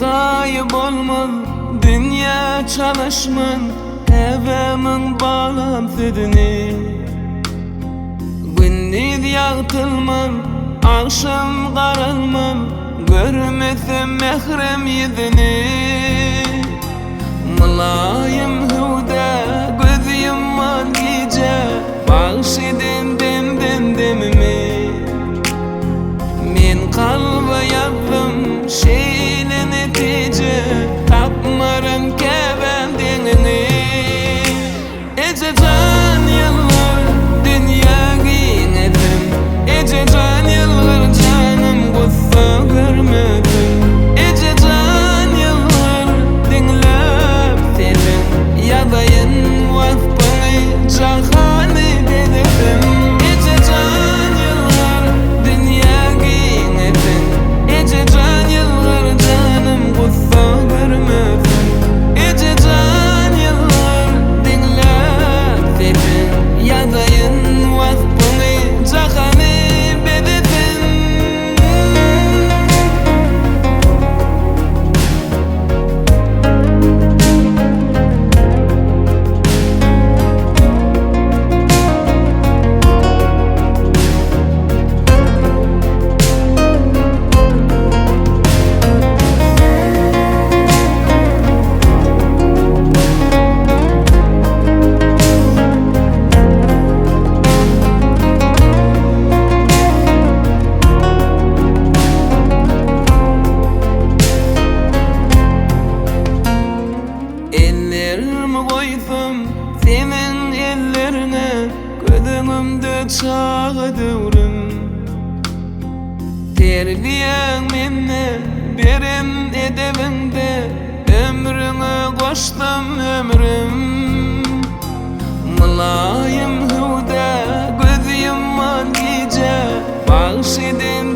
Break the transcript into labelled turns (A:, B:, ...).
A: Deňi-taýy bolmaz dünýä çalyşman Käbämiň balam sözüni. Gündiz ýagtylman, agşam garalman, Görmesem mährem ýüzüni. Mylaýym hüwdä göz ýumman gije, Bagş eden demden demimi. Men kalba ýazdym şeýle netije, Tapmaryn käbäm deňiňi. Eje jan ýylgyr dünýä giňesin Eje jan ýylgyr janym gussa görmesin Eje jan ýylgyr diňläp sesiň Ýazaýyn waspyňy jahany bezesin Eje jan ýylgyr dünýä giňesin Eje jan ýylgyr janym gussa görmesin Eje jan ýylgyr diňläp sesiň Ýazaýyn waspyňy jahany bezesin. Ellerimi goýsam seniň elleriňe Göz öňümde çaga döwrüm. Terbiýäň mende, beren edebiňde Ömrüňe goşsam ömrüm. Mylaýym hüwdä göz ýumman gije Bagş eden.